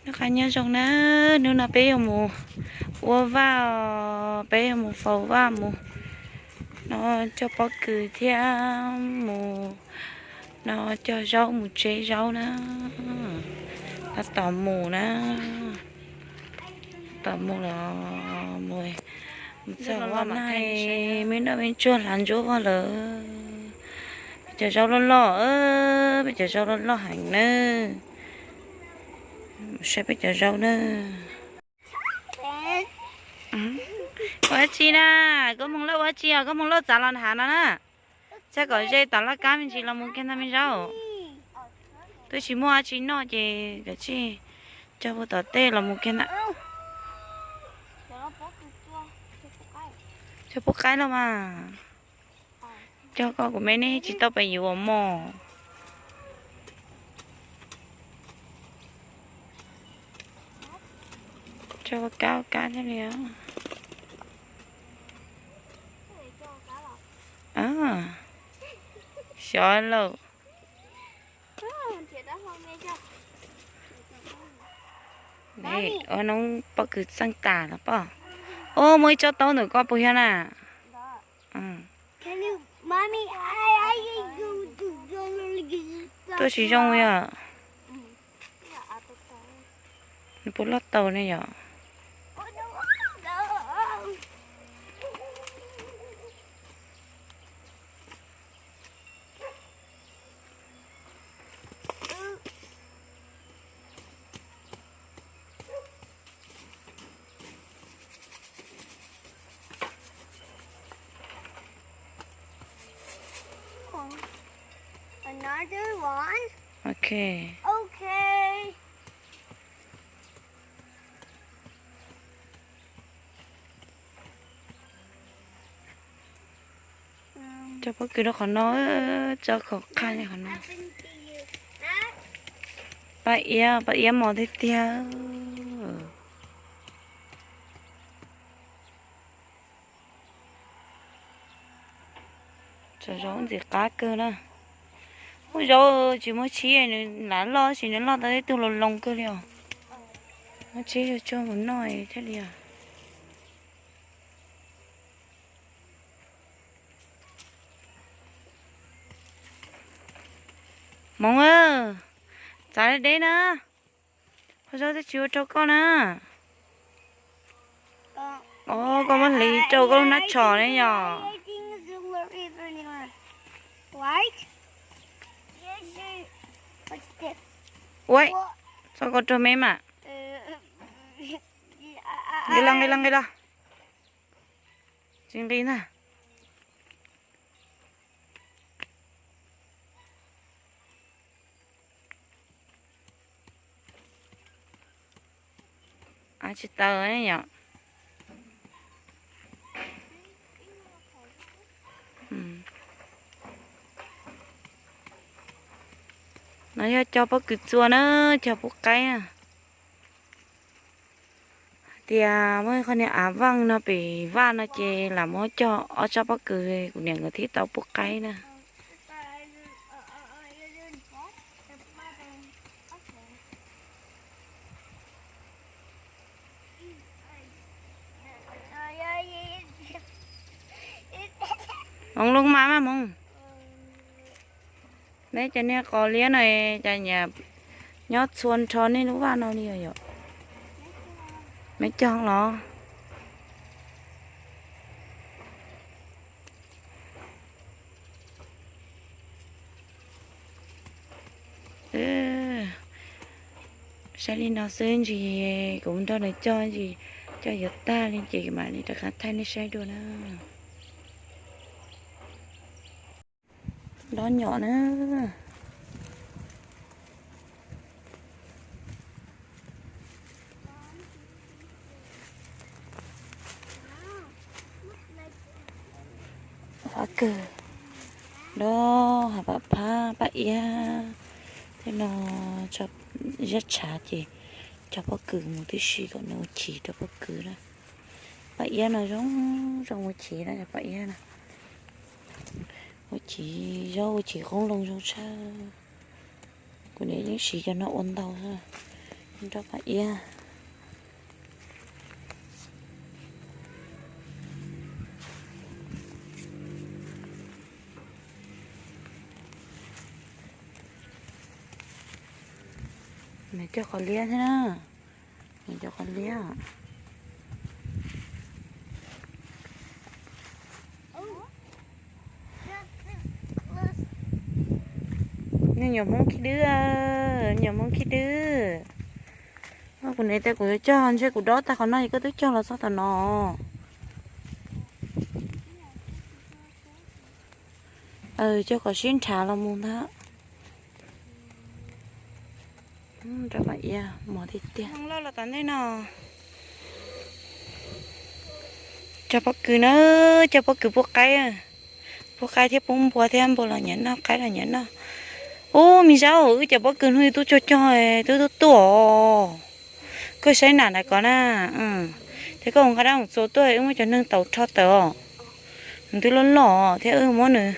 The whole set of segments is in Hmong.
Noj qab nyob zoo na, hnub no peb yuav mus ua vaj os, peb yuav mus faus vaj mus no cog pob kws thiab mus no cog zaub mus tseb zaub na. Tab tom mus na, tab tom mus los mus, mus txog vaj na, me noj me ntsuag hlav ntsuab vaj lawm. Peb cov zaub loj loj, peb cov zaub loj loj heev na. Saib peb cov zaub na. Ua dab tsi na? Koj moog loj ua dab tsi os? Koj moog loj txav los hav no na. Txhaj kom ze tom laj kab me ntsis los mus kiag ntag me zaub. Twb tsis muaj dab tsi noj ces kav tsij cog puag tom tej los mus kiag ntag. Cog pub qaib los mas. Cog koj kuv me nej tsis tau pes yuav mog. Cog kab kab thiaj li. Xyov lauj. Ua noob pob kws txeej tas los pob. Ua muaj ib tsob taub ntawm koj puas yog na? Tuaj tsis zoo yog. Nws puas loj tau ne yom? Another one? Ok. Ok. Cog pob kws rau qhov no, tso khov qhaj li qhov no. Paj iab, paj iab mos tiag tiag. Txhua zaub ntxim qab kawg na. Muaj zaub tsis muaj tshib, nws lav loj sis nws loj tau ib tug loo loo kawg li os. Muaj tshib yuav tsuag mus noj thiaj li os. Hmoov, txav deb deb na. Qhov zaub twb tsis ua rau koj na. Os, koj muab hliv rau koj lub hnab tshos ne yom. Ua, txhob koj rau me mas. Nqis los, nqis los, nqis los. Tsis nqis ntag. Av tsis taws ne yom. No yog cog pob kws txua na, cog pub qaib na. Hais tias muaj qhov niag av vaj no pem vaj no ces lam muab cog ob tsob pob kws kuv niam nkawd thiaj tau pub qaib na. Hmoov, loo mas mas hmoov. Neb cov niag qos liab no cas nyiam nyob txhua nrho nej lub vaj no li os yom? Meb cog los. Saib li no xwb ntsis, kuv nrog nws cog ntsis, cog yuav tag li ces mam li rov qab thaij nej saib dua na. Dob nyom na. Pab kawg, dob hav pam phab paj iab thiab no, zab tshav ces cog pob kws mus tib si kom nws ua chiv rau pob kws na. Paj iab no zoo zoo ua chiv na, paj iab na. Ua chiv zaub ua chiv qoob loo zoo tshaj. Kuv niam yeej siv cov no ua ntau xwb. Nroj paj iab. Nws cog qos liab thiab na. Nws cog qos liab. Nej nyuam Hmoob khib dwb, nyuam Hmoob khib dwb. Kuv niam tias kuv yuav cog, ntshe kuv dob tag qhov no es koj twb cog los txog tom no. Cog kom sib nrhav los mus ntag. Rau paj iab mos tiag tiag. Loj los tom ntej no. Cog pob kws na, cog pob kws pub qaib, pub qaib thiab pub npua thiab, npua los nyiam noj, qaib los nyiam noj. Ub, me zaub, wb cov pob kws hnub twb tuaj cog cog, twb tuaj tuaj. Koj saib nam ntawd ko na, thiab koj mus nqa dab mus txua tuaj, wb muab cov neeg tau rho tawm os. Nws twb loj loj thiab, wb muab nws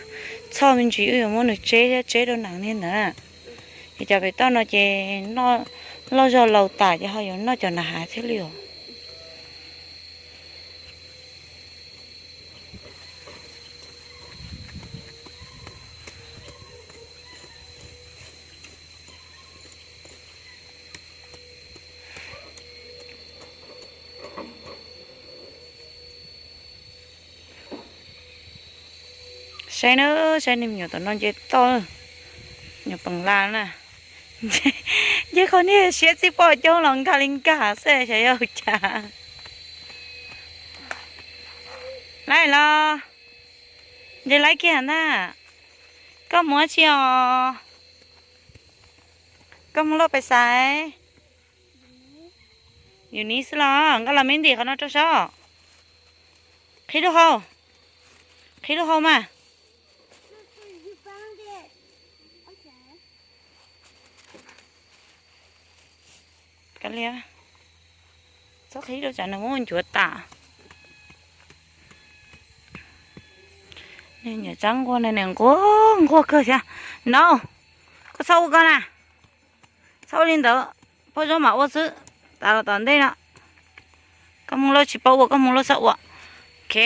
txhoj me ntsis, wb yuav muab nws tseb thiab tseb rau nam niag ntawd na. Ces cov pem toj no ces loj zog laus tas ces ho yuav noj cov nam hav thiab li os. Saib na, saib niag me nyuam tom no nce toj, nyuam peem la na. Nce qhov niag siab txij poj coob los nkag li nkag xwb xyov yog cas. Laib los, nce laib kiag ntag. Koj mus dab tsi os? Koj mus loj pais xaiv? Yus niv xwb los nkoj los me ntim qhov no rau saib. Qhib lub hau, qhib lub hau mas. Txhob qhib rau tsam nws muab ncuav tas. Niag nyuam tsab nquag no nws nquag nquag kawg thiab. No, koj txhob ua koj na. Txhob ua li ntawd, poj zaub mam ua xwb. Tas los tom ntej no. Koj Hmoob Lauj tsis paub ua, koj Hmoob Lauj txhob ua. Ok.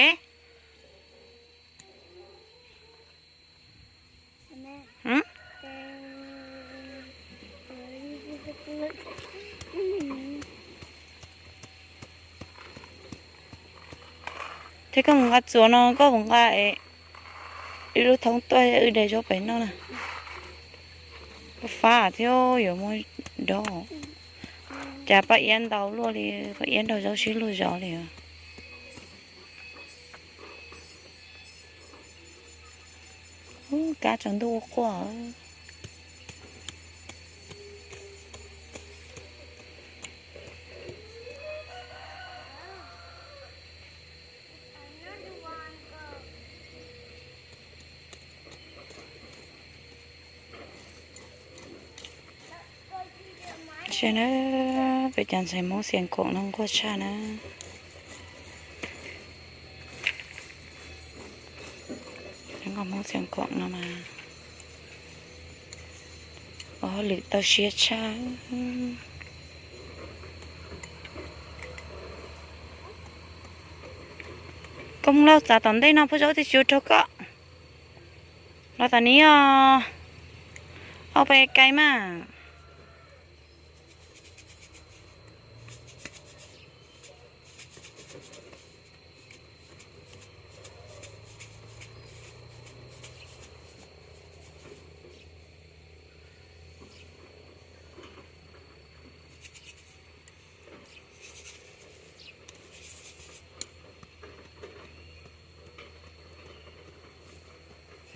Thiab koj mus nqa txuas no, koj mus nqa ib lub thoob tuaj wb de zaub pem noj na. Fab thiab yuav muab dob. Cas paj iab ntau luaj li, paj iab nrog zaub sib luag zov li. Kab tsaus ntuj ua quaj. Saib na, peb cov ntxhais Hmoob Xiav Khoom no nquag tshaj na. Nkauj Hmoob Xiav Khoom no mas ua hauj lwm tau siab tshaj. Koj Hmoob Lauj, txav tom ntej no poj zaub twb tsis ua rau koj. Los tom ni os, au pais kai mas.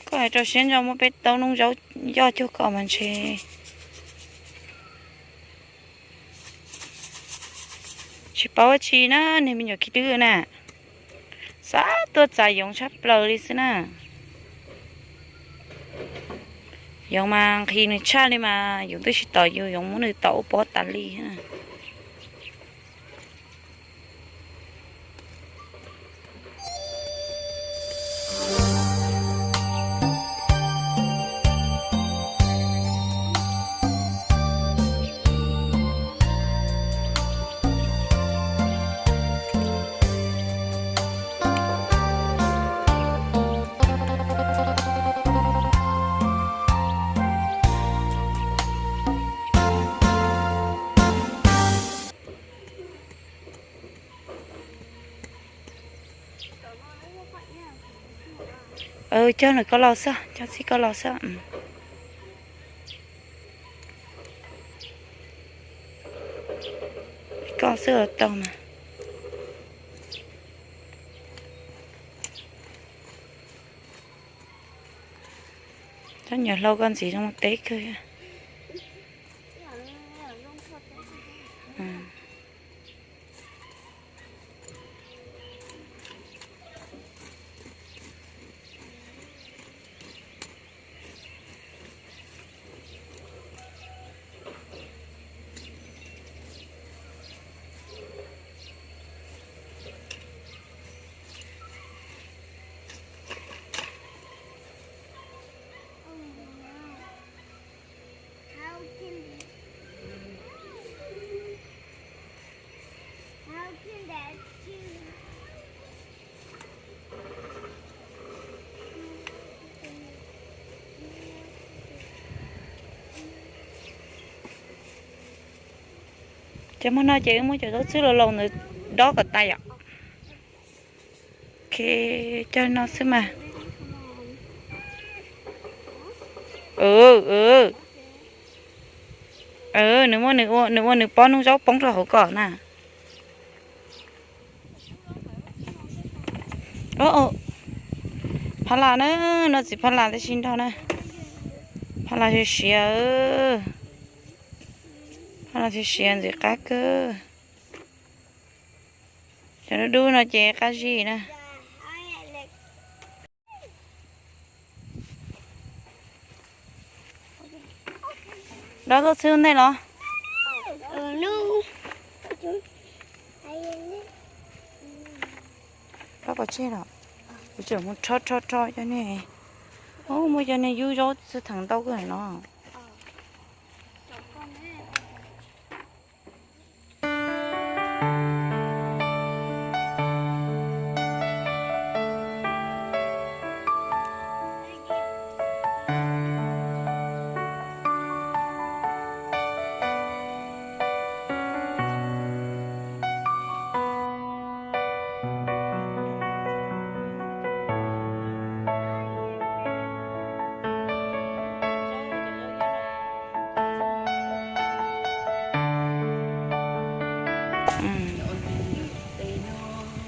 Koj hais rau siab ntso muab peb taub noob zaub yoj cuag koj mas ntshe tsis paub dab tsi na, niag me nyuam khib twb na. Xav tuaj txav yoov tshaj plaws li xwb na. Yoov mas nqhis nws tshaj li mas yoov twb tsis tom yus, yoov muab nws tom ua pob tas li. Cog nws koj los xwb, cog txij koj los xwb. Koj xwb los tau mas. Cov nyuam hlau koj ntxiv zoo teb kawg. Ces hmo no ces wb muab cov zaub txhwb laus laus ntawd dob kom tas yom. Ok, cog no xwb mas. Nws muaj nws ua, nws ua nws pob nug zaub poob rau hauv kom na. Phab las na, no txiv phab las tab sis nrog na. Phab las siav siav, phab las siav siav ntxim qab kawg. Cov dub dub no ces qab zib na. Dob zaub txhwb ntej los? Pab pov tseg los? Kuv tseem mus rho rho rho cov nej. Muaj cov nej yub zaub txhwb theem ntau kawg no.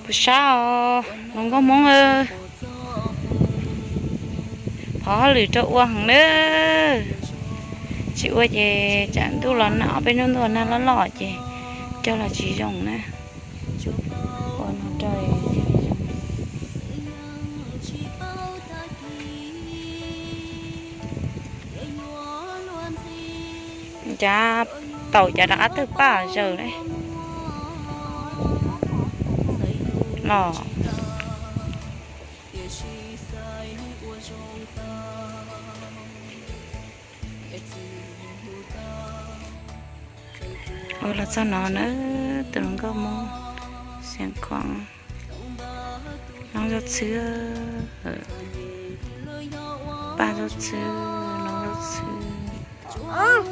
Puas sab os, hluas nkauj Hmoob. Thov hauj lwm rau ua heev na. Tsis ua ces tsam ntuj los nag, ob peb hnub ntuj los nag loj loj ces cog los tsis zoo na. Ua no rau Cas taum cas rov qab tawg paj zawg ne. Los, ua los txog no na, tus hluas nkauj Hmoob Xiav Khuam. Noob zaub txhwb, paj zaub txhwb, noob zaub txhwb. Lawv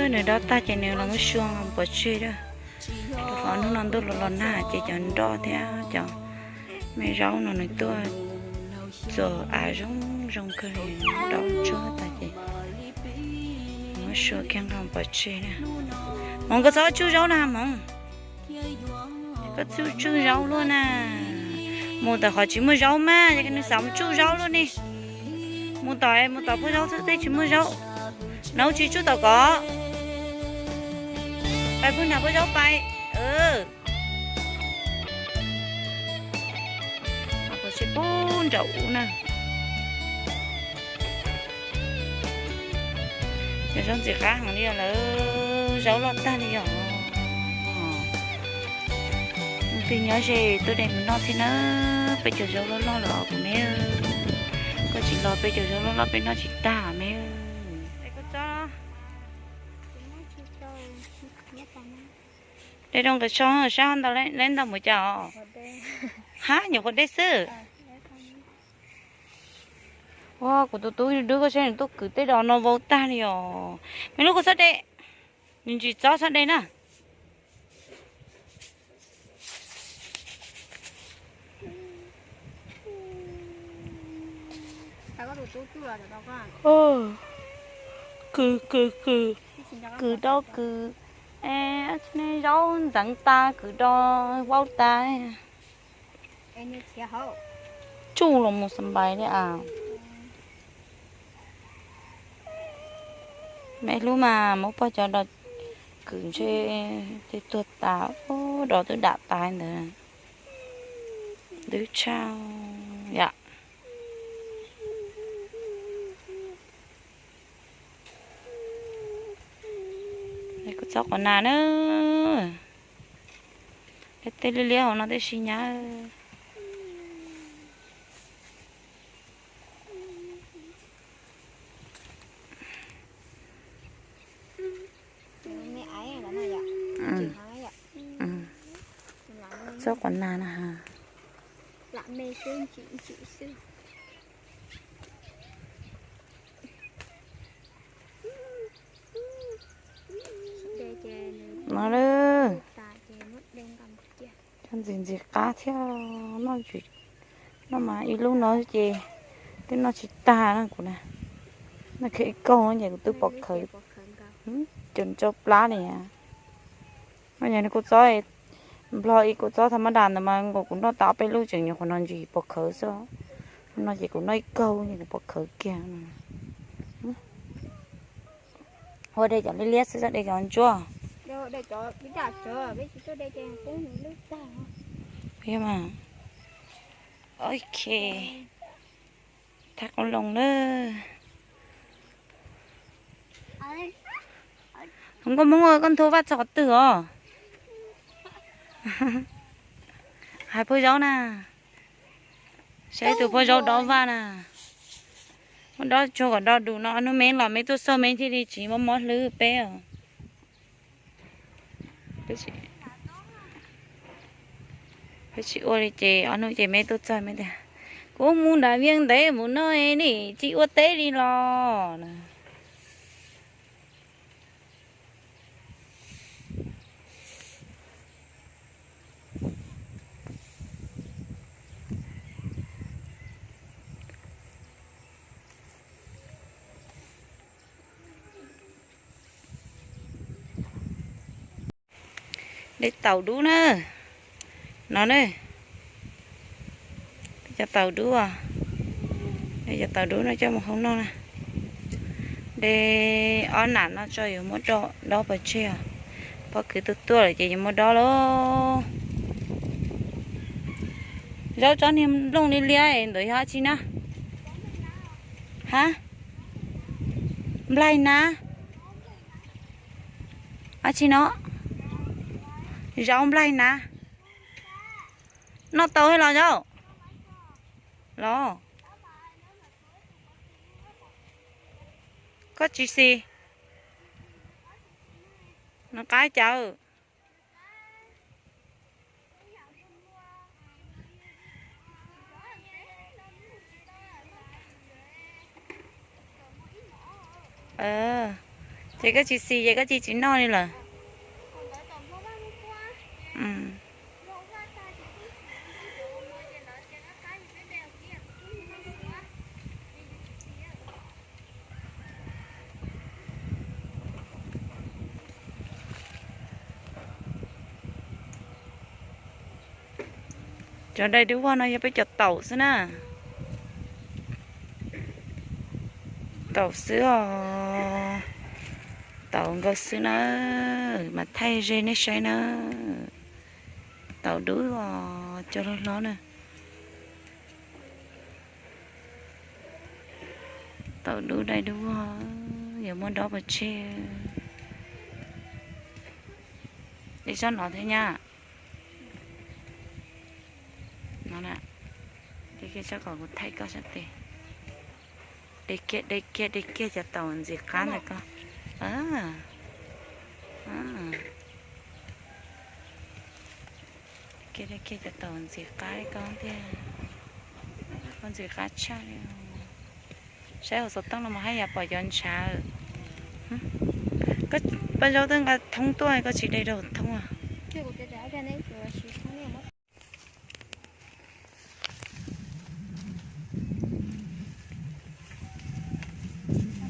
nws dob tag ces nws los muab sua pov tseg a. Rau qhov hnub no ntuj los los nag ces cov nroj thiab cov me zaub no nws tuaj txog av zoo zoo kawg li, dob tsuag tag ces muab sua kiag nqa pov tseg na. Hmoov, koj txhob tsuj zaub na Hmoov. Koj tsuj tsuj zaub luaj na. Mus tom qhov tsis muaj zaub mas, yog nws xav mus tsuj zaub luaj ne. Mus tom, mus tom pub zaub xwb, tej tsis muaj zaub. Nov tsis tsuj tom kov. Pais pub nram pub zaub pais. Pub nram ub na. Cov zaub ntxim qab heev li lawm. Zaub loj tag li os. Tus nyob ze tuaj de mus noj thiab na. Peb cov zaub loj loj los kuv me, koj tsis los peb cov zaub loj loj peb noj tsis tag me. De rau nqis tsho sab ntawd leb ntawd mus cas os? Hab, nyuam qhuav deb xwb. Ua kuv tus tub dub koj saib nws tuaj kwv tej dos no vau tag li os. Me lub koj txhob de, nws ntsis txob txhob de na. Kwv kwv kwv, kwv do kwv, zaub ntxeev tas kwv do vau tas. Tsuj los mus xas npais li as. Me hlub mas muab pog cov dos kwv ntshe tej tuag tas, dos twb dam tas ntawd. Ntws tshaj yam. Kuv txhob quav nas na. Tej liab liab hauv no tej si nyab. Txhob quav nas na. No lawm. Cov ntxim ntxim qab thiab. Noj mas ib lub no ces twb noj tsis tag na kuv na. Noj kiag ib kaug ces kuv twb pom khawv, cov ntsaub plab li. No yog kuv txob, nplog ib kuv txob tha mab das ntawd mas nkaus kuv noj tas ob peb lub tseem nyuam qhuav no ntsis pom khawv xwb. No ces kuv noj ib kaug ces kuv pom khawv kiag. Ua de cov liab liab xwb, de cov ntsuab. Ok, thaj qoob loo na. Nkauj Hmoob, koj nthuav vaj txog qhov twg os? Hais phua zaub na. Saib tus phua zaub dob vaj na. Muab dob tsuag kom do dus no, ob hnub me los me tuaj xauj me thiaj li tsis mob mob hlwb peb os. Peb tsis ua li ces ob hnub ces me tuaj txog me tias, kuv mus nram Vias ntev mus no nim tsis ua teb li los na. De taum dub na. No na. Cov taum dub, cov taum dub no coj mus hau noj na. De ob nam no tso yuav muab dob pov tseg os. Pob kws tuaj tuaj lawm ces yuav muab dob lauj. Zaub tsob niag nplooj liab liab ntawd yog dab tsi na? Ha? Nplaig na? Dab tsi no? Zaub nplaig na? Noj tau thiab los zaub? Los. Koj tsis xis. Nws qab cas? Ces koj tsis xis ces koj tsis tsis noj li lawm. Cov dai dub vog no yog peb cov taum xwb na. Taum xwb os. Taum nkaus xwb na. Mas thaij ze nej saib na. Taum dub os, cov hlob hlob na. Taum dub dai dub vog, yuav muab dob pov tseg. De tsob no thiab nyab. No na, de kiag tsob kom kuv thaij koj sab tes. De kiag, de kiag, de kiag cov taum ntxim qab ntawm koj. De kiag, de kiag cov taum ntxim qab li koj thiab. Koj ntxim qab tshaj li. Saib hauv xov tooj no mas haj yam pom cov ntshav. Koj paj zaub twb nqa thoob tuaj koj tsis de rau thoob a.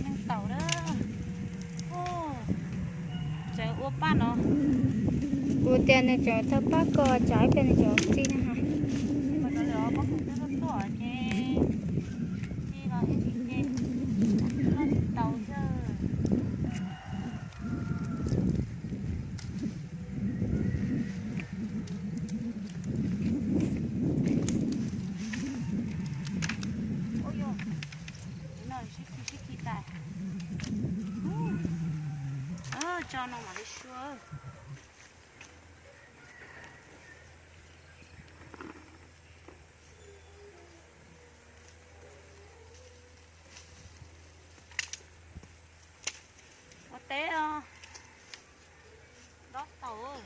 Neeg taum na. Tseem ua paj no. Kuv tias nws tseem thawj paj ko tsam ib pliag nws tseem txij na ha. Tau xwb. Ua yog no sib khi sib khi tas. Tso no mam li sua. Ua teb os. Dob taum.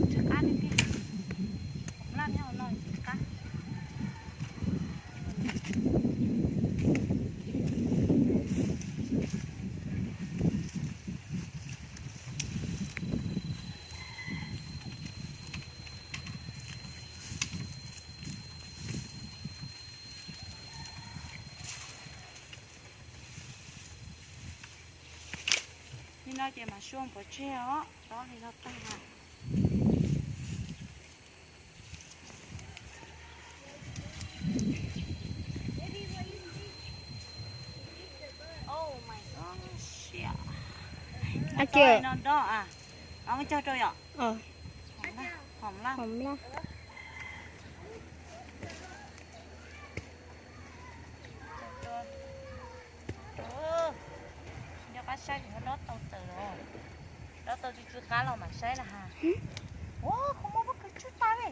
Tsis qab li tiag. Laj nyob hauv no tsis qab. Li no ces mam sua pov tseg os, dob li no tag. Ab, no dob a, cog rau yom. Hom laj. Nco qab saib dob tau tawm los, dob tau tsw tsw qab los mam saib na ha. Ua, kuv muab pob kws tswb tas li.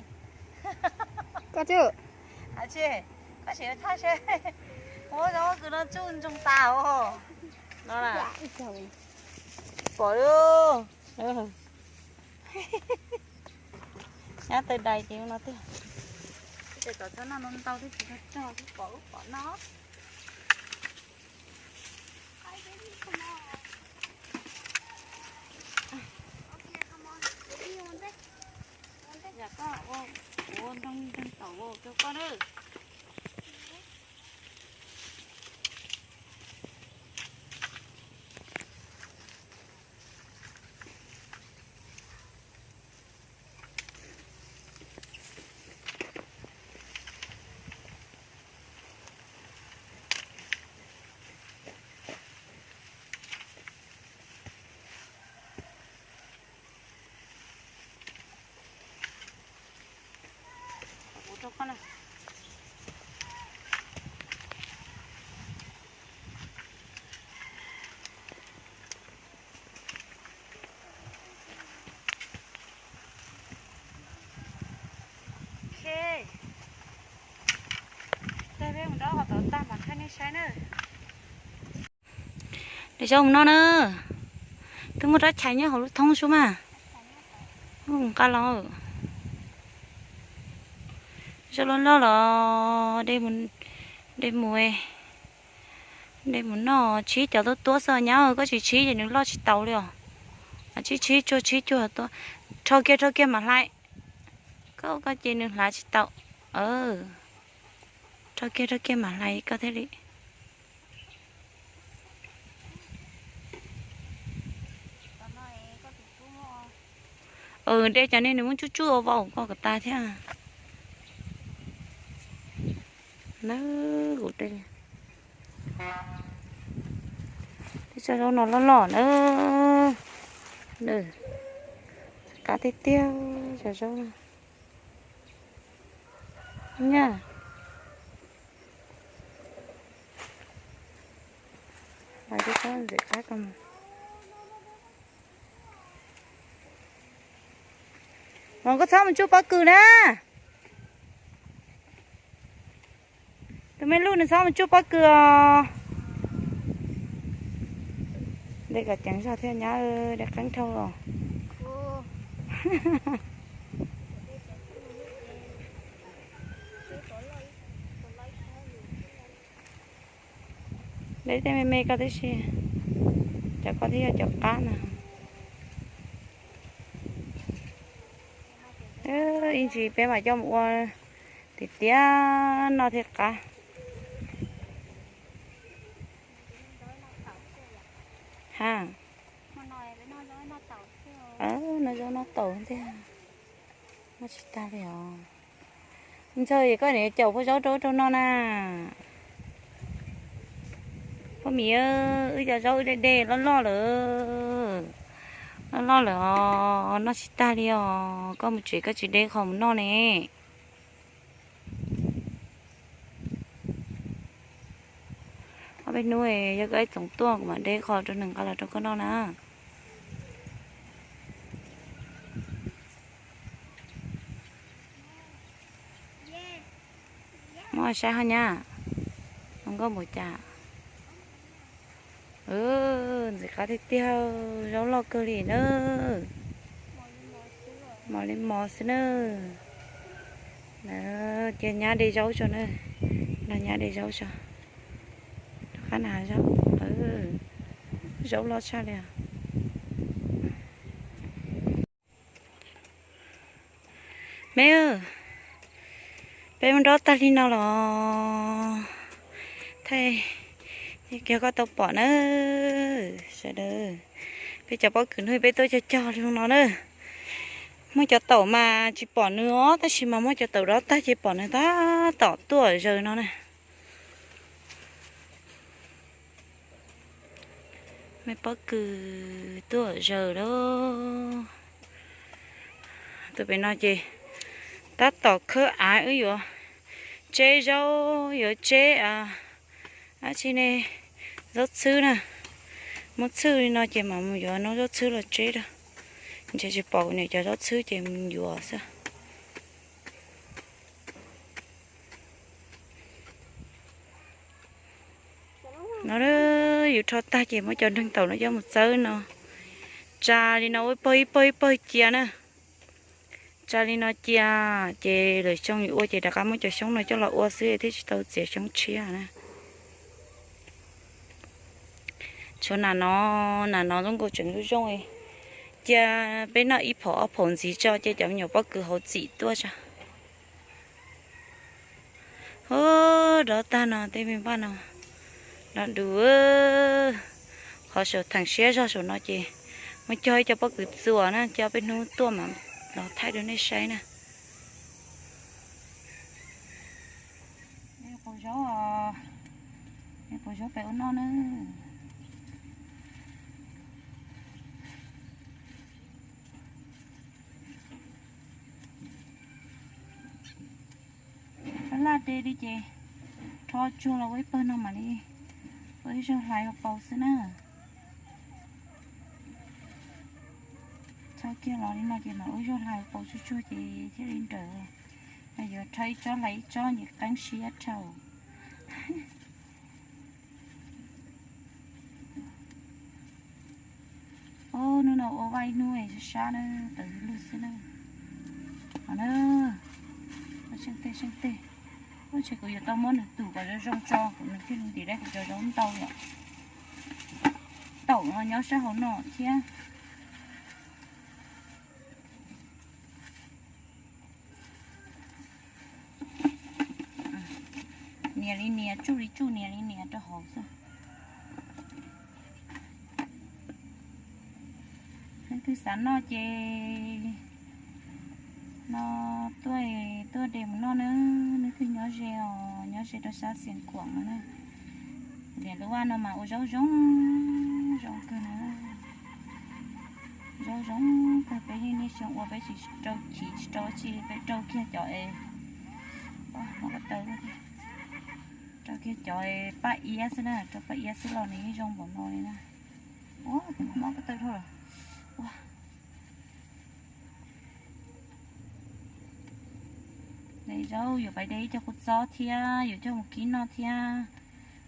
Koj tswb. Aw, koj sim thaj seb. Ua, pob kws no tswb ntsoog tas os. No na. Pom li. Nyab taw dais ces no tiag. Tes tom txhob noj ntau thiab tsis tau rog thiab pom ub pom no. Yam koj ua, kuv ua ntoo ntoo taum rau koj na. Tag peb mus dob qhov tod tag mam thaij nej saib na. Daim zaub mus no na, twb muaj rab chais nyob hauv lub thoob xwb mas. Nqa los, zaub loj loj los de mus, de mus noj, tsib cov tuab tuab xwb nyab, koj tsis tsib ces nws loj tsis taus li os. Tsib tsib cuag tsib cuag tuab, rho kiag rho kiag mam hlais. Koj, koj ces nws hlais tsis tau. Rho kiag rho kiag mam hlais koj thiaj li. De cov nej nws muab tsuj tsuj ua vau koj kom tas thiab. Na, kuv de tib tsob zaub no loj loj na. Qab tiag tiag tsob zaub no. Nyaj, lawv tib tsob ntxim qab koj mus. Los koj txhob mus tsuj pob kws na. Tus me luj nws txhob mus tsuj pob kws os. De kom ceev zog thiab nyab, de qeeb dhau os. De tej me me koj tib si, cov koj thiaj yog cov qab na. Ib ntsis peb mam coj mus ua tiav tiav noj thiaj qab. Ha, noj zaub noj taum thiab, noj tsis tag li os. Ntxawg, koj niam caum paj zaub rau rau no na. Paj Mim, wb cov zaub wb de de loj loj lawm, loj loj lawm os, noj tsis tag li os. Koj mus tsev koj tsis de qhov mus noj ne. Ob peb hnub yog koj ib txoov tuaj kuv mam de qhov rau nws nqa los rau koj noj na. Muab saib ho nyab, zoo nkauj npaum cas. Ntxim qab tiag tiag, zaub loj kawg li na. Mos li mos xwb na. Cia nyab de zaub tso na. Nrog nyab de zaub tso. Rov qab na zaub, zaub loj tshaj li os. Me, peb mus dob tag li no los thaij kiag koj tau pom na sawv daws. Peb cov pob kws hnub peb tuaj cog cog li no na. Muaj cov taum mas tsis pom nws os, tab sis mas muaj cov taum dob tag ces pom nws tab tom tuaj zaws no na. Me pob kws tuaj zaws lawm. Tus pem no ces tab tom khawb av, wb yuav tseb zaub, yuav tseb dab tsi ne, zaub txhwb na. Muab txhwb li no ces mam mus yuav noob zaub txhwb los tseb rau. Ntshe tsis pom kuv niam cov zaub txhwb ces mus yuav xwb. No yus rho tag ces muab cov nreeg taum no coj mus txawb no. Tsa li no ua ib pawg ib pawg ib pawg cia na. Tsa li no cia, ces lwm xyoo yus ua ces rov qab muab cov xyoob no coj los ua xwb thiaj tsis tau txiav xyoob tshiab na. Tshuav nas no, nas no zoo nkaus tseem zoo zoo, cia peb noj ib phaum ob phaum ntxiv tso cia cov me nyuam pob kws hauv txim tuaj tso. Hu, dob tag no tej me npaj no, dob du. Qhov saum theem siab zog saum no ces muaj cog ib co pob kws txuas na, coj peb hnub tuaj mam los thaij rau nej saib na. Peb quav zaub, peb quav zaub peb ua noj na. Tej li ces rho tsuag los ua ib pawg no mam li ua ib zaug hlais hauv paus xwb na. Txhob kiag los li no ces mam ua ib zaug hlais hauv paus tsuag tsuag ces thiaj li nrawm. Yuav rho ib tsob hlais ib tsob nyiam qeeb siab dhau. Ub, hnub no ua vaj ib hnub sab sab na, tawm lug xwb na. Os na, seej tej seej tej. Ub, ntshe kuv yuav tau muab nws tum kom zoo zoo tso, kuv nws thiaj li ntim dab kuv cov zaub ntau yom. Taum no nyob sab hauv no thiab. Nias li nias, tsuj li tsuj, nias li nias rau hauv xwb. Leej twg xav noj ces no tuaj, tuaj de mus noj na. Leej twg nyob ze os, nyob ze rau sab Xiav Khuam no na. Niam lub vaj no mas ua zaub zoo, zoo kawg na. Zaub zoo kawg, peb niaj xyoo ua peb tsis rau chiv tsis rau tsi, peb rau kiag cov es, mob ko taw, rau kiag cov paj iab xwb na, rau paj iab xwb los nws yeej zoo npaum no li na. Ua, mob ko taw dhau lawm. Ua, de zaub yuav pais de ib co kua txob thiab, yuav coj mus kib noj thiab.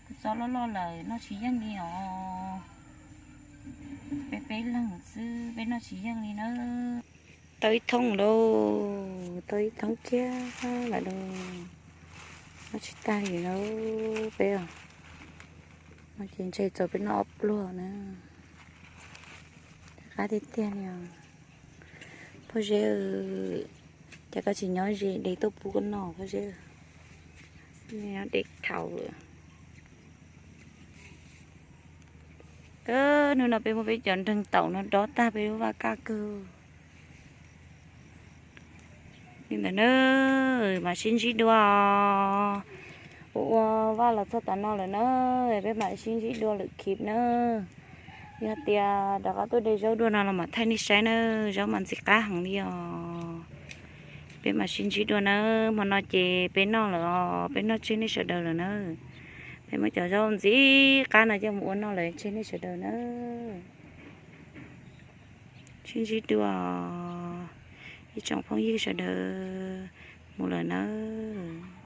Kua txob loj loj lawm noj tsis yeej li os. Peb peb leeg xwb peb noj tsis yeej li na. Tau ib thoob lauj, tau ib thoob kiag lawm lauj. Noj tsis tag li lauj peb os. No ces ntshe txaus peb noj ob pluag na. Qab tiag tiag li os. Pob zeb, cas koj tsis nyob ze de tuaj pub koj noj pob zeb? Nyob de thaum lawm. Hnub no peb muab peb cov nreeg taum no dob tag peb lub vaj kaj kawg. Li ntawd na, mam sib ntsib dua. Ua ua vaj los txog tav no lawm na, peb mam sib ntsib dua lwm clip na. Yog tias rov qab tuaj de zaub dua no los mam thaij nej saib na, zaub mas ntxim qab heev li os. Peb mam sib ntsib dua na, hmo no ces peb noj lawm os, peb noj tseg nej sawv daws lawm na. Peb muab cov zaub ntxim qab no coj mus ua noj lawm tseg nej sawv daws na. Sib ntsib dua ib tsoom phooj ywg sawv daws, mus lawm nawb.